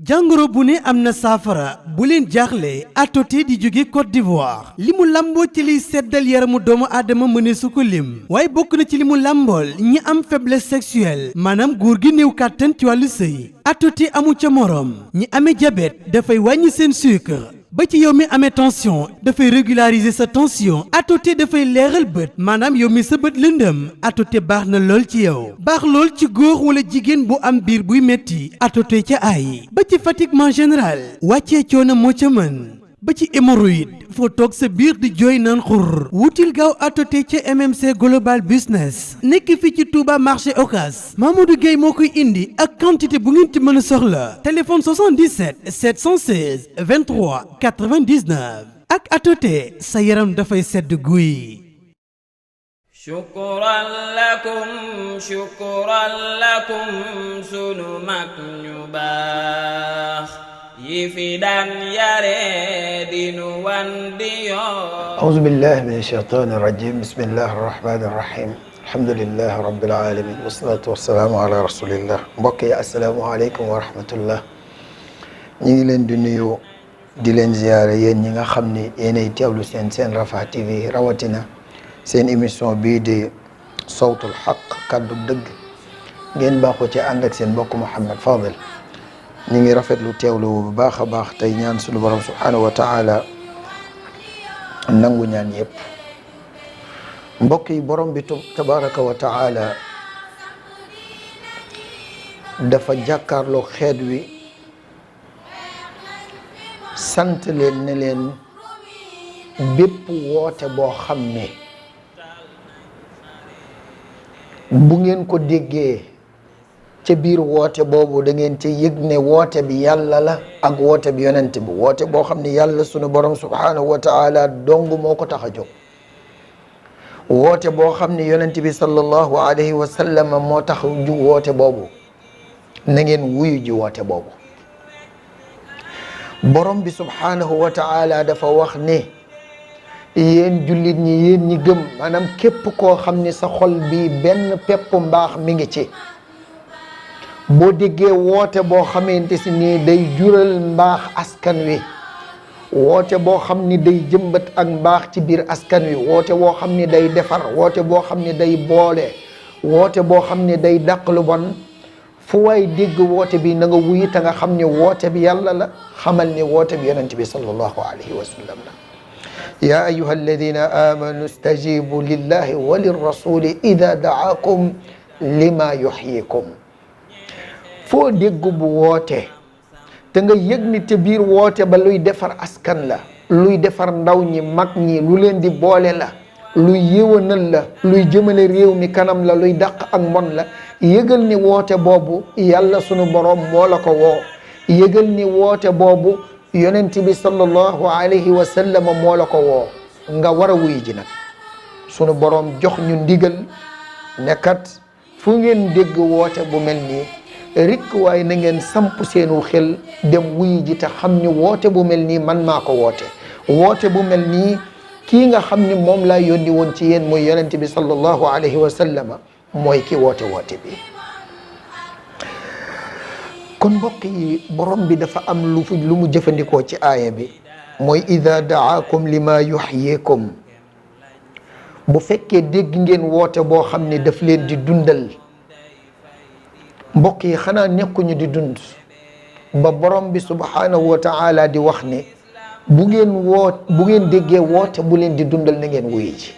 jàngoro bu ne am na saafara bu leen jaaxle Atoti di jóge Côte d'Ivoire li mu làmboo ci liy seddal yaramu doomu aadama mëne su ko lim waaye bokk na ci li mu làmbool ñi am faiblesse sexuelle maanaam góor gi néew kàttan ci wàllu sëy Atoti amu ca moroom ñi amee diabète dafay wàññi seen sucre ba ci yow mi amee tension dafay régulariser sa tension Atoti dafay leeral bët maanaam yow mi sa bët lëndëm Atoti baax na lool ci yow baax lool ci góor wala jigéen bu am biir buy metti Atoti ca ay ba ci fatiguement général wàccee coono moo ca mën ba ci hémorroïde foo toog sa biir di jooy naan xur wutil gaaw Atoti ca MMC Global Business nekk fii ci Touba marché Ocass Mamadou Gueye moo koy indi ak quantité bu ngeen ci mën a soxla téléphone 77 716 23 99 ak Atoti sa yaram dafay sedd guy. shukran lakum sunu mag ñu baax yi fi daan yare dinu wan di yoo أعوذ بالله من الشيطان الرجيم بسم الله الرحمن الرحيم الحمد لله رب العالمين والصلاة والسلام على رسول الله mbokk yi asalaamaaleykum wa rahmatullah ñi ngi leen di nuyu di leen ziyaare yéen ñi nga xam ni yéenay teewlu seen Rafah TV rawatina seen émission bii di sawtul xaq kaddu dëgg ngeen baaxoo ci ànd ak seen mbokk Mouhamed Fadel ñi ngi rafetlu teewlu bu baax a baax tey ñaan suñu borom subhanahu wa taala nangu ñaan yëpp mbokk yi borom bi tabaraka wa taala dafa jàkkaarloo xeet wi sant leen ne leen bépp woote boo xam ne bu ngeen ko déggee ca biir woote boobu da ngeen ci yëg ne woote bi yàlla la ak woote bi yonent bi woote boo xam ne yàlla sunu borom subhanahu wa taala dong moo ko tax a jóg woote boo xam ne yonent bi sallallahu alayhi wa sallam moo tax ju woote boobu na ngeen wuyu ji woote boobu borom bi subhanahu wa taala dafa wax ne yéen jullit ñi yéen ñi gëm maanaam képp koo xam ne sa xol bi benn pepp mbaax mi ngi ci boo déggee woote boo xamante si nii day jural mbaax askan wi woote boo xam ni day jëmbat ak mbaax ci biir askan wi woote boo xam ni day defar woote boo xam ni day boole woote boo xam ni day dàq lu bon fu waay dégg woote bi na nga wuyi te nga xam ni woote bi yàlla la xamal ni woote bi yonent bi sallallahu alayhi wa sallam la ya ayuha alladina amanu stajibu lillahi wa lirrasuli ida daakum lima yuxyikum foo dégg bu woote te nga yëg ni te biir woote ba luy defar askan la luy defar ndaw ñi mag ñi lu leen di boole la luy yéwénal la luy jëmale réew mi kanam la luy dàq ak mbon la yëgal ni woote boobu yàlla sunu borom moo la ko woo yëgal ni woote boobu yonent bi sallallahu alayhi wa sallam moo la ko woo nga war a wuy ji nag sunu borom jox ñu ndigal ne kat fu ngeen dégg woote bu mel nii rikk waaye na ngeen samp seenu xel dem wuy ji te xam ni woote bu mel nii man maa ko woote bu mel nii kii nga xam ni moom laa yónni woon ci yéen mooy yonent bi sallallahu alayhi wa sallam mooy ki woote bi kon mbokk yi borom bi dafa am lu mu jëfandikoo ci aaya bi mooy ida daakum lima yuxyikum bu fekkee dégg ngeen woote boo xam ne daf leen di dundal mbokk yi xanaa nekkuñu di dund ba borom bi subhanahu wa taala di wax ne bu ngeen déggee woote bu leen di dundal na ngeen wuyu ji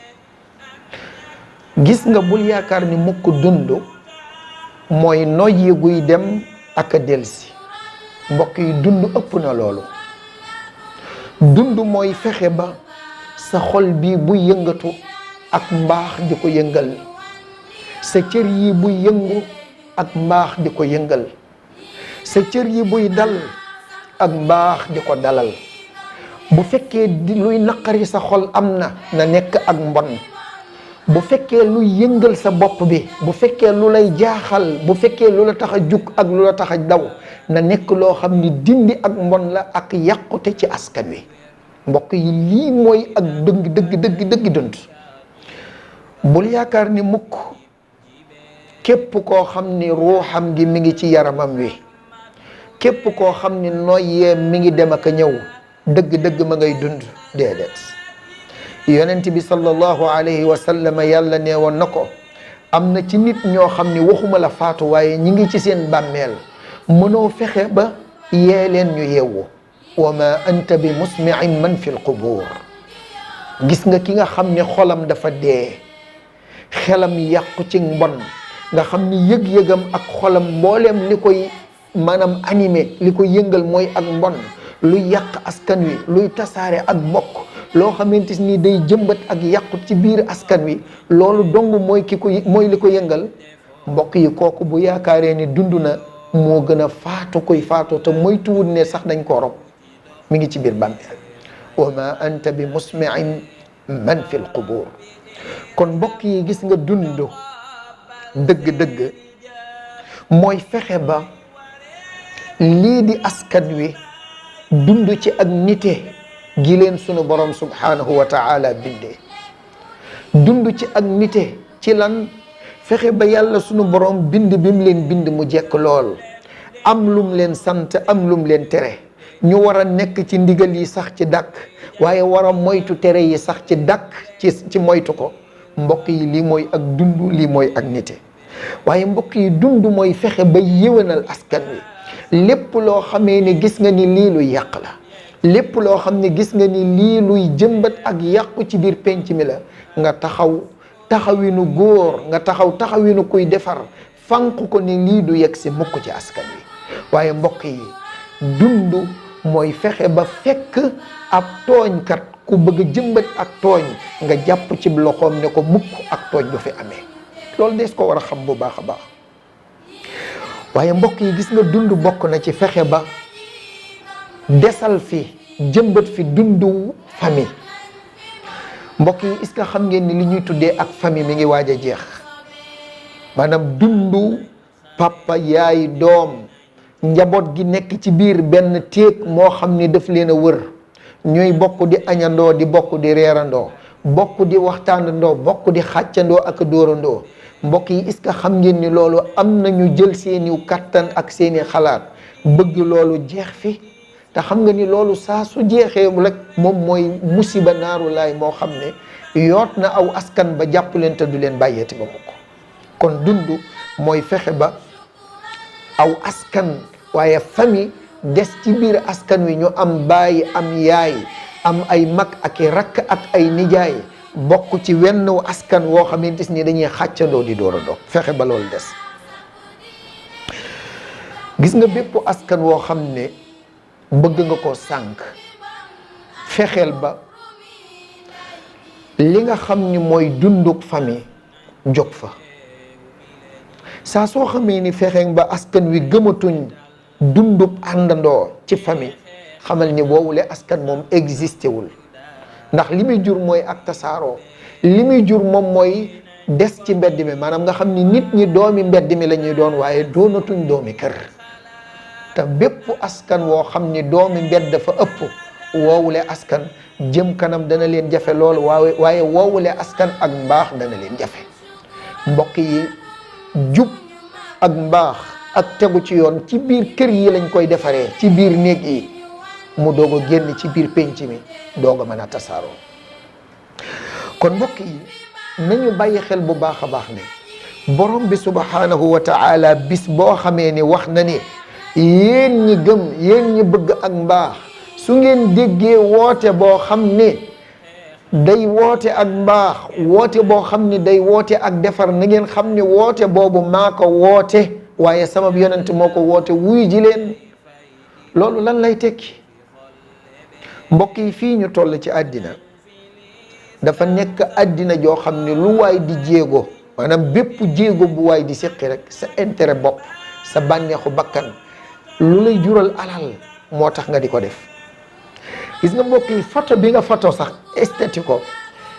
gis nga bul yaakaar ni mukk dund mooy noyyi guy dem ak a delsi mbokk yi dund ëpp na loolu dund mooy fexe ba sa xol bi bu yëngatu ak mbaax di ko yëngal sa cër yi buy yëngu ak mbaax di ko yëngal sa cër yi buy dal ak mbaax di ko dalal bu fekkee luy naqari sa xol am na nekk ak mbon bu fekkee luy yëngal sa bopp bi bu fekkee lu lay jaaxal bu fekkee lu la tax a jug ak lu la tax a daw na nekk loo xam ni dindi ak mbon la ak yàqute ci askan wi mbokk yi lii mooy ak dëgg dund bul yaakaar ni mukk képp koo xam ni ruuxam gi mi ngi ci yaramam wi képp koo xam ni noyyee mi ngi dem ak a ñëw dëgg-dëgg ma ngay dund déedéet. yonent bi sallallahu alayhi wa sallam yàlla nee woon na ko am na ci nit ñoo xam ni waxuma la faatu waaye ñi ngi ci seen bàmmeel mënoo fexe ba yee leen ñu yeewu. wa ma anta bi musmi'in man fi lqubur. gis nga ki nga xam ni xolam dafa dee xelam yàqu ci mbon nga xam ni yëg-yëgam ak xolam mbooleem li koy maanaam animé li ko yëngal mooy ak mbon luy yàq askan wi luy tasaare ak bokk loo xamante ni day jëmbat ak yàqu ci biir askan wi loolu dong mooy mooy li ko yëngal. mbokk yi kooku bu yaakaaree ni dund na moo gën a faatu koy faatu te moytuwul ne sax dañ ko rob mi ngi ci biir bàmmeel. wa ma anta bi musmi'in man fi lqubur. kon mbokk yi gis nga dund dëgg-dëgg mooy fexe ba lii di askan wi dund ci ak nite gi leen sunu borom subhanahu wa ta'ala bindee. dund ci ak nite ci lan fexe ba yàlla sunu borom bind bi mu leen bind mu jekk lool am lum leen sant am lum leen tere ñu war a nekk ci ndigal yi sax ci dàkk waaye war a moytu tere yi sax ci dàkk ci moytu ko. mbokk yi lii mooy ak dund lii mooy ak nite waaye mbokk yi dund mooy fexe ba yéwénal askan wi lépp loo xamee ni gis nga ni lii luy yàq la lépp loo xam ne gis nga ni lii luy jëmbat ak yàqu ci biir penc mi la nga taxawinu góor nga taxawinu kuy defar fànq ko ni lii du yegg si mukk ci askan wi. waaye mbokk yi dund mooy fexe ba fekk ab tooñkat ku bëgg a jëmbat ak tooñ nga jàpp ci loxoom ne ko mukk ak tooñ du fi amee. loolu des ko war a xam bu baax a baax. waaye mbokk yi gis nga dund bokk na ci fexe ba desal fi jëmbat fi dundu famille. mbokk yi est-ce que xam ngeen ni li ñuy tuddee ak famille mi ngi waaj a jeex maanaam dundu papa yaay doom njaboot gi nekk ci biir benn téeg moo xam ni daf leen a wër ñuy bokk di añandoo di bokk di reerandoo bokk di waxtaanandoo bokk di xàccandoo ak dóorandoo. mbokk yi est-ce que xam ngeen ni loolu am na ñu jël seeni kattan ak seeni xalaat bëgg loolu jeex fi te xam nga ni loolu saa su jeexee rek moom mooy musiba naaru laay moo xam ne yoot na aw askan ba jàpp leen te du leen bàyyeeti ba mukk. kon dund mooy fexe ba aw askan waaye famille des ci biir askan wi ñu am baay am yaay am ay mag ak i rakk ak ay nijaay bokk ci wenn askan woo xamante ni dañuy xàccandoo di door a doog fexe ba loolu des. gis nga bépp askan woo xam ne bëgg nga ko sànq fexeel ba li nga xam ni mooy dunduk famille jóg fa. saa soo xamee ni fexe ba askan wi gëmatuñ dundub àndandoo ci famille xamal ni woowule askan moom existé wul. ndax li muy jur mooy ak tasaaroo li muy jur moom mooy des ci mbedd mi maanaam nga xam ni nit ñi doomi mbedd mi la ñuy doon waaye doonatuñ doomi kër. te bépp askan woo xam ni doomi mbedd dafa ëpp woowule askan jëm kanam dana leen jafe lool waaye woowule askan ak mbaax dana leen jafe. mbokk yi jub ak mbaax ak tegu ci yoon ci biir kër yi lañ koy defaree ci biir néeg yi mu doog a génn ci biir penc mi doog a mën a tasaaroo. kon mbokk yi nañu bàyyi xel bu baax a baax ne borom bi subhanahu wa ta'ala bis boo xamee ni wax na ni yéen ñi gëm yéen ñi bëgg ak mbaax su ngeen déggee woote boo xam ne day woote ak mbaax woote boo xam ne day woote ak defar na ngeen xam ne woote boobu maa ko woote waaye sama yonent moo ko woote wuy ji leen. loolu lan lay tekki mbokk yi fii ñu toll ci àddina dafa nekk àddina joo xam ne lu waay di jéego maanaam bépp jéego bu waay di séqi rek sa intérêt bopp sa bànneexu bakkan lu lay jural alal moo tax nga di ko def. gis nga mbokk yi photo bi nga photo sax esthétique ko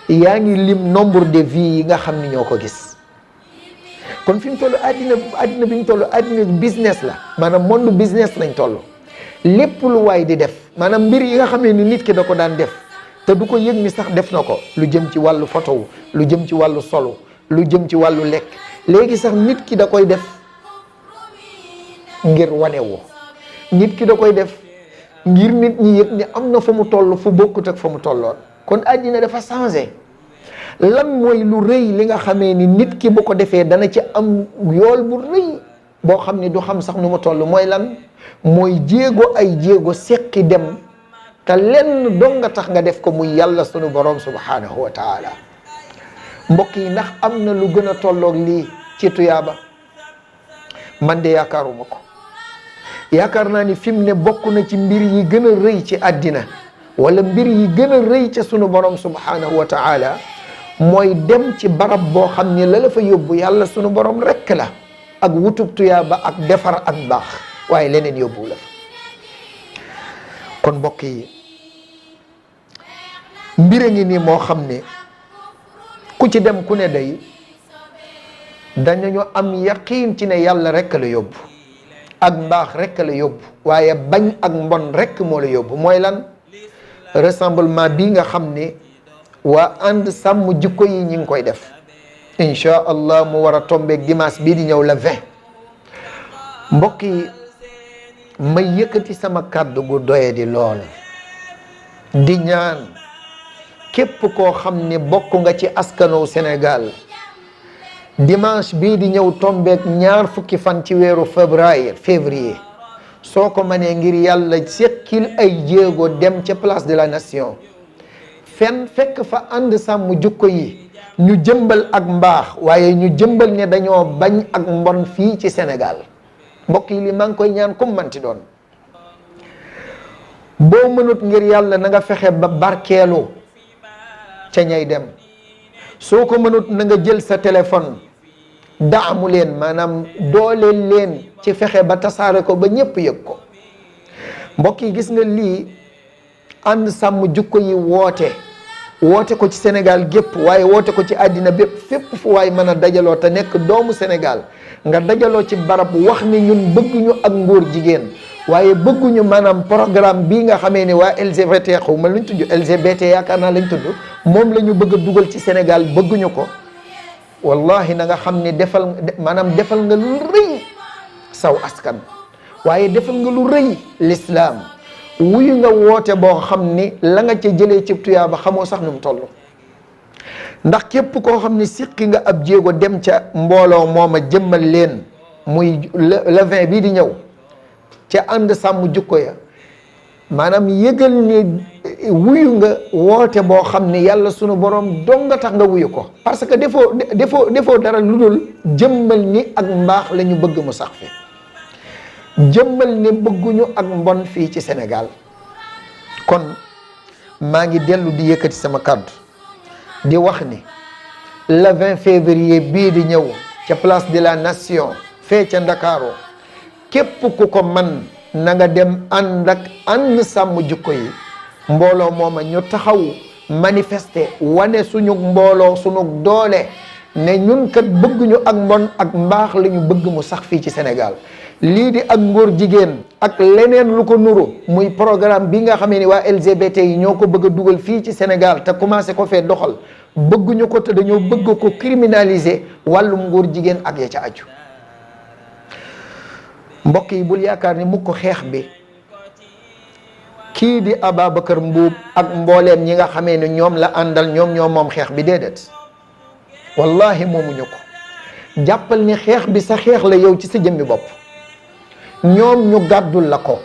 yaa ngi lim nombre de vies yi nga xam ni ñoo ko gis. kon fi mu toll àddina bi ñu toll àddina business la maanaam monde business lañ toll. lépp lu waay di def maanaam mbir yi nga xamee ni nit ki da ko daan def te du ko yëg ni sax def na ko lu jëm ci wàllu photo lu jëm ci wàllu solo lu jëm ci wàllu lekk léegi sax nit ki da koy def ngir wane woo nit ki da koy def ngir nit ñi yëg ni am na fa mu toll fu bokkut ak fa mu tolloon. kon àddina dafa changé. lan mooy lu rëy li nga xamee ni nit ki bu ko defee dana ci am yool bu rëy boo xam ni du xam sax nu mu toll? mooy lan? mooy jéego ay jéego seqi dem te lenn dong nga tax nga def ko muy yàlla sunu borom subhanahu wa taala. mbokk yi, ndax am na lu gën a tolloog lii ci tuyaaba? man de yaakaaruma ko. yaakaar naa ni fi mu ne bokk na ci mbir yi gën a rëy ci àddina wala mbir yi gën a rëy ca sunu borom subhanahu wa taala mooy dem ci barab boo xam ni la fa yóbbu yàlla sunu borom rekk la, ak wutub tuyaaba ak defar ak baax, waaye leneen yóbbu la fa. kon mbokk yi, mbir a ngi nii moo xam ne ku ci dem ku ne day dañu am yaqiin ci ne yàlla rekk la yóbbu, ak mbaax rekk la yóbbu, waaye bañ ak mbon rekk moo la yóbbu. mooy lan? rassemblement bii nga xam ne waa ànd sàmm jikko yi ñi ngi koy def, incha allah mu war a tombeeg dimanche bii di ñëw la 20. mbokk yi, may yëkkati sama kàddu gu doye di lool di ñaan képp koo xam ne bokk nga ci askanu Sénégal, dimanche bii di ñëw tombeeg 20 fan ci weeru février soo ko mënee ngir yàlla seqil ay jéego dem ca place de la nation, fekk fa ànd sàmm jukko yi, ñu jëmbal ak mbaax, waaye ñu jëmbal ne dañoo bañ ak mbon fii ci Sénégal. mbokk yi, li maa ngi koy ñaan kum manti doon. boo mënut ngir yàlla na nga fexe ba barkeelu ca ñay dem. soo ko mënut na nga jël sa téléphone daamu leen, maanaam dooleel leen ci fexe ba tasaare ko ba ñépp yëg ko. mbokk yi, gis nga lii ànd sàmm jukko yi woote ko ci Sénégal gépp, waaye woote ko ci àddina bépp, fépp fu waay mën a dajaloo te nekk doomu Sénégal nga dajaloo ci barab wax ni ñun bëgguñu ak ngóor jigéen, waaye bëgguñu maanaam programme bii nga xamee ni waa LGBT xaw ma luñ tudd, LGBT yaakaar naa lañ tudd, moom la ñu bëgg a dugal ci Sénégal, bëgguñu ko. wallahi na nga xam ni defal nga lu rëy saw askan, waaye defal nga lu rëy l'islam. wuyu nga woote boo xam ni la nga ca jëlee ci tuyaaba xamoo sax nu mu toll. ndax képp koo xam ni siqi nga ab jéego dem ca mbooloo mooma jëmmal leen, muy le 20 bii di ñëw ca ànd sàmm jukko ya, maanaam yëgal ni wuyu nga woote boo xam ni yàlla sunu borom dong nga tax nga wuyu ko, parce que defoo dara lu dul jëmmal ni ak mbaax la ñu bëgg mu sax fi, jëmmal ne bëgguñu ak mbon fii ci Sénégal. kon maa ngi dellu di yëkkati sama kàddu di wax ni le 20 février bii di ñëw ca place de la nation fee ca Ndakaaru, képp ku ko man na nga dem ànd sàmm jukko yi, mbooloo mooma ñu taxaw manifester wane suñu mbooloo suñu doole ne ñun kat bëgguñu ak mbon ak mbaax la ñu bëgg mu sax fii ci Sénégal. lii di ak ngóor jigéen ak leneen lu ko nuru, muy programme bi nga xamee ni waa LGBT yi ñoo ko bëgg a dugal fii ci Sénégal te commencé ko fee doxal, bëgguñu ko te dañoo bëgg ko criminaliser wàllum ngóor jigéen ak ya ca aju. mbokk yi, bul yaakaar ni mukk xeex bi kii di Ababacar Mbuub ak mbooleem ñi nga xamee ni ñoom la àndal ñoom moom xeex bi, déedéet, wallahi moomuñu ko. jàppal ni xeex bi sa xeex la yow ci sa jëmmi bopp, ñoom ñu gàddul la ko.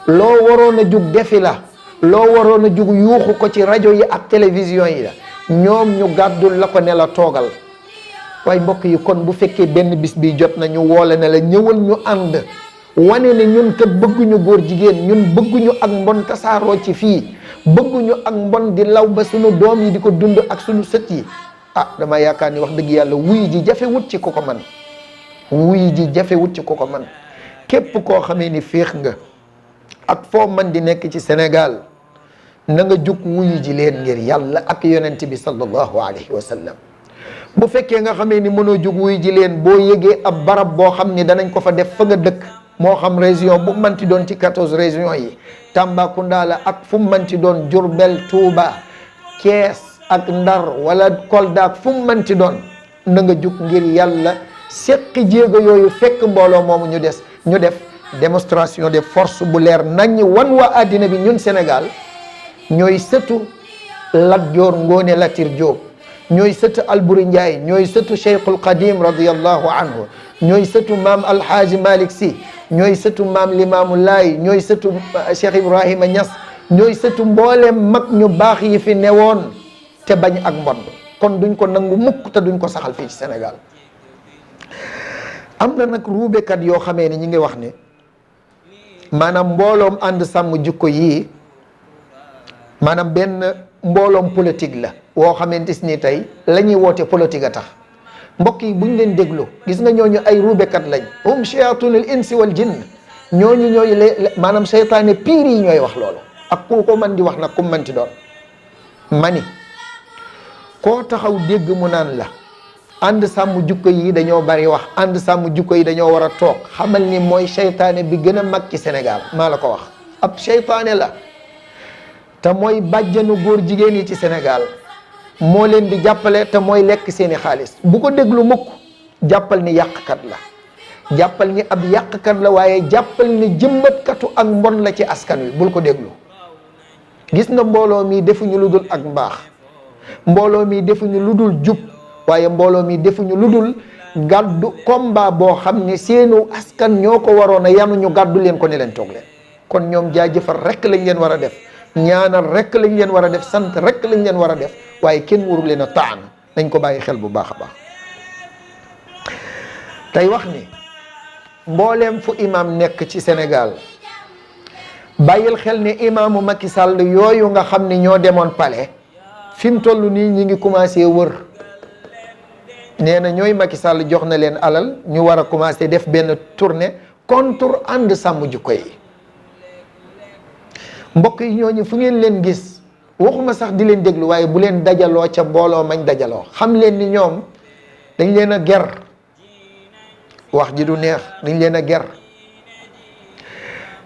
loo waroon a jug defi la, loo waroon a jug yuuxu ko ci rajo yi ak télévision yi la, ñoom ñu gàddul la ko ne la toogal. waaye mbokk yi, kon bu fekkee benn bis bi jot na ñu woole ne la ñëwal ñu ànd wane ne ñun kat bëgguñu góor jigéen, ñun bëgguñu ak mbon tasaaroo ci fii, bëgguñu ak mbon di law ba sunu doom yi di ko dund ak sunu sët yi. dama yaakaar ni wax dëgg yàlla wuy ji jafewut ci ku ko man, wuy ji jafewut ci ku ko man. képp koo xamee ni féex nga ak foo man di nekk ci Sénégal, na nga jug wuyu ji leen ngir yàlla ak yonent bi sallallahu alayhi wa sallam. bu fekkee nga xamee ni mënoo jug wuyu ji leen, boo yëgee ab barab boo xam ni danañ ko fa def fa nga dëkk, moo xam région bu manti doon ci 14 régions yi, Tambacounda la ak fu manti doon, Diourbel, Touba, Thiès ak Ndar wala Kolda ak fu manti doon, na nga jug ngir yàlla seqi jéego yooyu, fekk mbooloo moomu ñu def démonstration de force bu leer nañ wan waa àddina bi ñun Sénégal ñooy sëtu Lat Joor Ngoone Latir Jóob, ñooy sëtu Alburi Njaay, ñooy sëtu Cheikhul Qadim radiyallahu anhu, ñooy sëtu maam Alhaaji Malick Sy, ñooy sëtu maam Limaamu Laay, ñooy sëtu Cheikh Ibrahima Niass, ñooy sëtu mbooleem mag ñu baax yi fi newoon te bañ ak mbon. kon duñ ko nangu mukk te duñ ko saxal fii ci Sénégal. am na nag ruubekat yoo xamee ne ñi ngi wax ne maanaam mbooloom ànd sàmm jikko yii maanaam benn mbooloom politique la woo xamante ni tey la ñuy woote politique a tax. mbokk yi buñ leen déglu gis nga ñooñu ay ruubekat lañ, hum shayatunul insi wal jinn, ñooñu ñooy maanaam seytaane piir yi ñooy wax loolu. ak ku ko man di wax nag ku manti doon mani koo taxaw dégg mu naan la ànd sàmm jukko yi dañoo bari wax, ànd sàmm jukko yi dañoo war a toog, xamal ni mooy seytaane bi gën a mag ci Sénégal. maa la ko wax, ab seytaane la te mooy bàjjanu góor jigéen yi ci Sénégal, moo leen di jàppale te mooy lekk seeni xaalis. bu ko déglu mukk, jàppal ni yàqkat la, jàppal ni ab yàqkat la, waaye jàppal ni jëmbatkatu ak mbon la ci askan wi. bul ko déglu. gis nga mbooloo mi defuñu lu dul ak mbaax, mbooloo mi defuñu lu dul jub, waaye mbooloo mi defuñu lu dul gàddu combat boo xam ne seenu askan ñoo ko waroon a yanu, ñu gàddu leen ko ne leen toog leen. kon ñoom jaajëfal rek lañ leen war a def, ñaanal rek lañ leen war a def, sant rek lañ leen war a def, waaye kenn warul leen a taan. nañ ko bàyyi xel bu baax a baax. tey wax ni mbooleem fu imam nekk ci Sénégal, bàyyil xel ne imaamu Macky Sall yooyu nga xam ne ñoo demoon palais fi mu toll nii ñi ngi commencé wër. nee na ñooy Macky Sall jox na leen alal, ñu war a commencé def benn tournée contre ànd sàmm jikko yi. mbokk yi ñooñu fu ngeen leen gis, waxuma sax di leen déglu, waaye bu leen dajaloo ca mbooloo mañ dajaloo. xam leen ni ñoom dañ leen a ger, wax ji du neex, dañ leen a ger.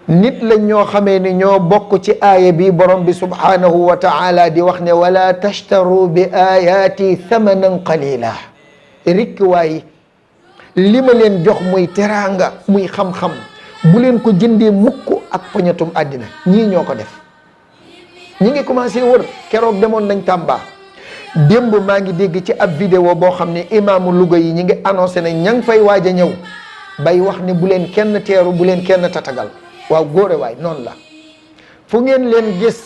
nit lañ ñoo xamee ni ñoo bokk ci aaya bi borom bi subhanahu wa ta'ala di wax ne wala tashtaru bi ayati thamanan qalila. rikk waay li ma leen jox muy teraanga muy xam-xam bu leen ko jëndee mukk ak poñatum àddina. ñii ñoo ko def. ñi ngi commencé wër. keroog demoon nañ Tamba, démb maa ngi dégg ci ab vidéo boo xam ne imaamu Louga yi ñi ngi annoncé ne ña ngi fay waaj a ñëw, bay wax ne bu leen kenn teeru, bu leen kenn tatagal. waaw góore waay noonu la. fu ngeen leen gis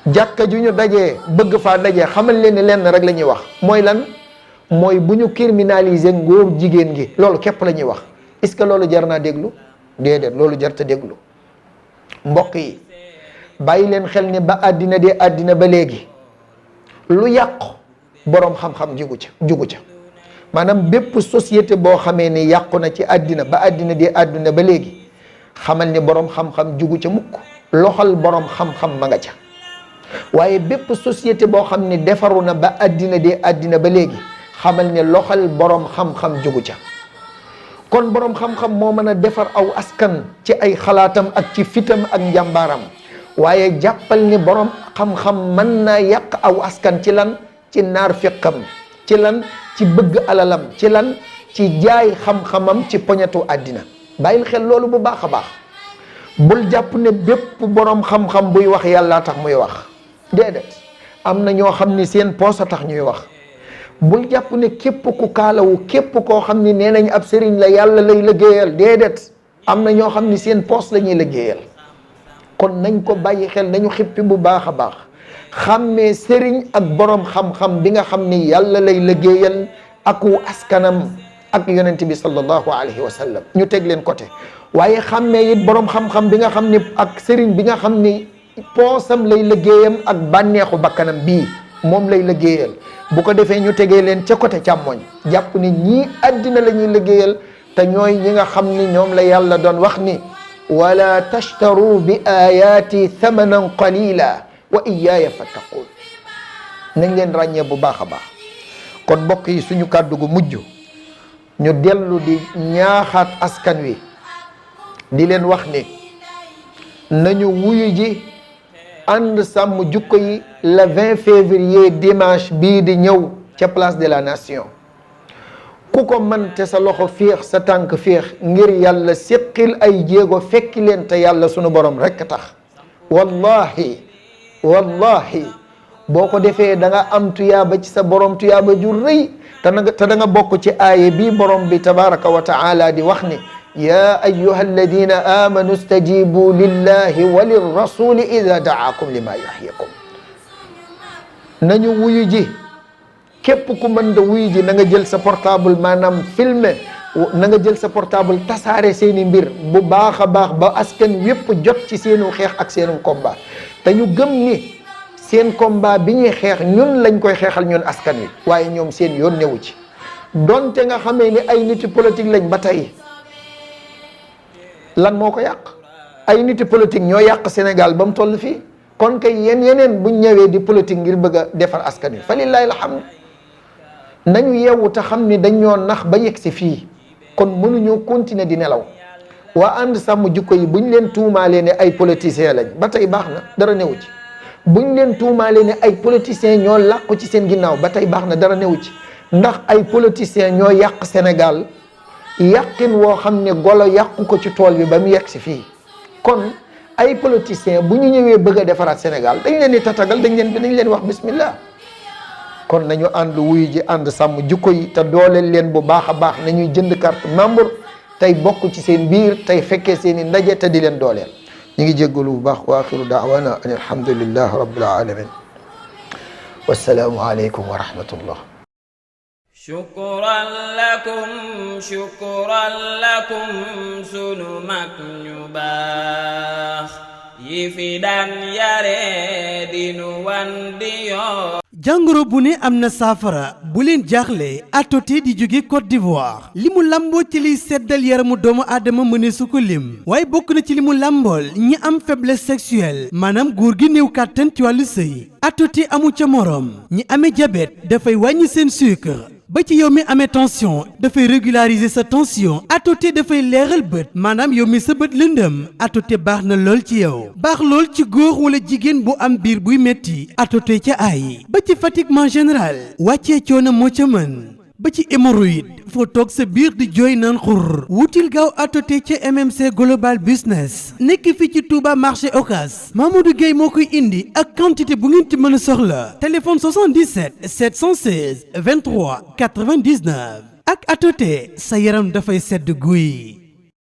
jàkka ju ñu dajee bëgg faa dajee, xamal leen ni lenn rek la ñuy wax. mooy lan? mooy bu ñu criminaliser ngóor jigéen gi. loolu képp la ñuy wax. est-ce que loolu jar naa déglu? déedéet, loolu jar ta déglu. mbokk yi bàyyi leen xel ni ba àddina de àddina ba léegi lu yàqu boroom xam-xam jugu ca maanaam bépp société boo xamee ni yàqu na ci àddina ba àddina de àddina ba léegi, xamal ni boroom xam-xam jugu ca mukk. loxol boroom xam-xam ma nga ca. waaye bépp société boo xam ne defaru na ba àddina de àddina ba léegi, xamal ni loxol boroom xam-xam jugu ca. kon boroom xam-xam moo mën a defar aw askan ci ay xalaatam ak ci fitam ak njàmbaaram, waaye jàppal ni boroom xam-xam mën naa yàq aw askan ci lan? ci naar fiqam, ci lan? ci bëgg alalam, ci lan? ci jaay xam-xamam ci poñetu àddina. bàyyil xel loolu bu baax a baax. bul jàpp ne bépp boroom xam-xam buy wax yàlla tax muy wax. déedéet, am na ñoo xam ni seen poos a tax ñuy wax. bul jàpp ne képp ku kaalawu, képp koo xam ni nee nañ ab sëriñ la yàlla lay liggéeyal. déedéet, am na ñoo xam ni seen poos la ñuy liggéeyal. kon nañ ko bàyyi xel, nañu xippi bu baax a baax. xàmmee sëriñ ak boroom xam-xam bi nga xam ni yàlla lay liggéeyal aku askanam ak yonent bi sallallahu alayhi wa sallam, ñu teg leen côté. waaye xàmmee it boroom xam-xam bi nga xam ni ak sëriñ bi nga xam ni poosam lay liggéeyam ak bànneexu bakkanam bii moom lay liggéeyal. bu ko defee ñu tegee leen ca côté càmmoñ, jàpp ni ñii àddina la ñuy liggéeyal, te ñooy ñi nga xam ni ñoom la yàlla doon wax ni wala tashtaru bi ayati thamanan qalila wa iyaaya fattaqun. nañ leen ràññee bu baax a baax. kon mbokk yi suñu kàddu gu mujj, ñu dellu di ñaaxaat askan wi di leen wax ni nañu wuyu ji ànd sàmm jukko yi le 20 février dimanche bii di ñëw ca place de la nation. ku ko man te sa loxo féex sa tànk féex ngir yàlla séqil ay jéego fekki leen te yàlla sunu borom rekk tax wallahi boo ko defee da nga am tuyaaba ci sa borom tuyaaba ju rëy te da nga bokk ci aaye bii borom bi tabaraka wa taala di wax ni ya ayyuha alladina amanu stajibu lillahi wa lirrasuli ida daakum lima yuhyikum nañu wuyu ji képp ku mën da wuyu ji na nga jël sa portable maanaam filmer na nga jël sa portable tasaare seeni mbir bu baax a baax ba askan wépp jot ci seenu xeex ak seenu combat te ñu gëm ni seen combat bi ñuy xeex ñun lañ koy xeexal ñun askan wi waaye ñoom seen yoon newu ci donte nga xamee ni ay niti politique lañ ba tey lan moo ko yàq ay niti politique ñoo yàq Sénégal ba mu toll fii kon kay yeneen buñ ñëwee di politique ngir bëgg a defar askan wi fa lillahi alhamd nañu yeewu te xam ni dañ ñoo nax ba yegg si fii kon mënuñoo continuer di nelaw waa ànd sàmm jikko yi buñ leen tuumaalee ne ay politiciens lañ ba tey baax na dara newu ci buñ leen tuumaalee ne ay politiciens ñoo làqu ci seen ginnaaw ba tey baax na dara newu ci ndax ay politiciens ñoo yàq Sénégal yàqin woo xam ne golo yàqu ko ci tool bi ba mu yegg si fii kon ay politiciens bu ñu ñëwee bëgg a defaraat Sénégal dañ leen di tatagal dañ leen wax bismillah kon nañu ànd wuyu ji ànd sàmm jikko yi te dooleel leen bu baax a baax nañuy jënd carte membre tey bokk ci seen biir tey fekkee seen i ndaje te di leen dooleel ñu ngi jéggalu bu baax wa axiru daawana an alhamdulillahi rabbil alamin wassalaamu aleykum wa rahmatullah shukran lakum sunu mag ñu baax yi fi daan yare dinu wan di yoo jàngoro bu ne am na saafara bu leen jaaxle atoti di jóge Côte d'Ivoire li mu làmboo ci liy seddal yaramu doomu aadama mëne su ko lim waaye bokk na ci li mu làmbool ñi am faiblesse sexuelle maanaam góor gi néew kàttan ci wàllu sëy atoti amu ca moroom ñi amee diabète dafay wàññi seen sucre ba ci yow mi amee tension dafay régulariser sa tension atoti dafay leeral bët maanaam yow mi sa bët lëndëm atoti baax na lool ci yow baax lool ci góor wala jigéen bu am biir buy metti atoti ca ay ba ci fatiguement général wàccee coono moo ca mën ba ci hémorroïde foo toog sa biir di jooy naan xur wutil gaaw atoti ca MMC Global Business nekk fii ci Touba marché Ocass Mamadou Gueye moo koy indi ak quantité bu ngeen ci mën a soxla téléphone 77 716 23 99 ak atoti sa yaram dafay sedd guy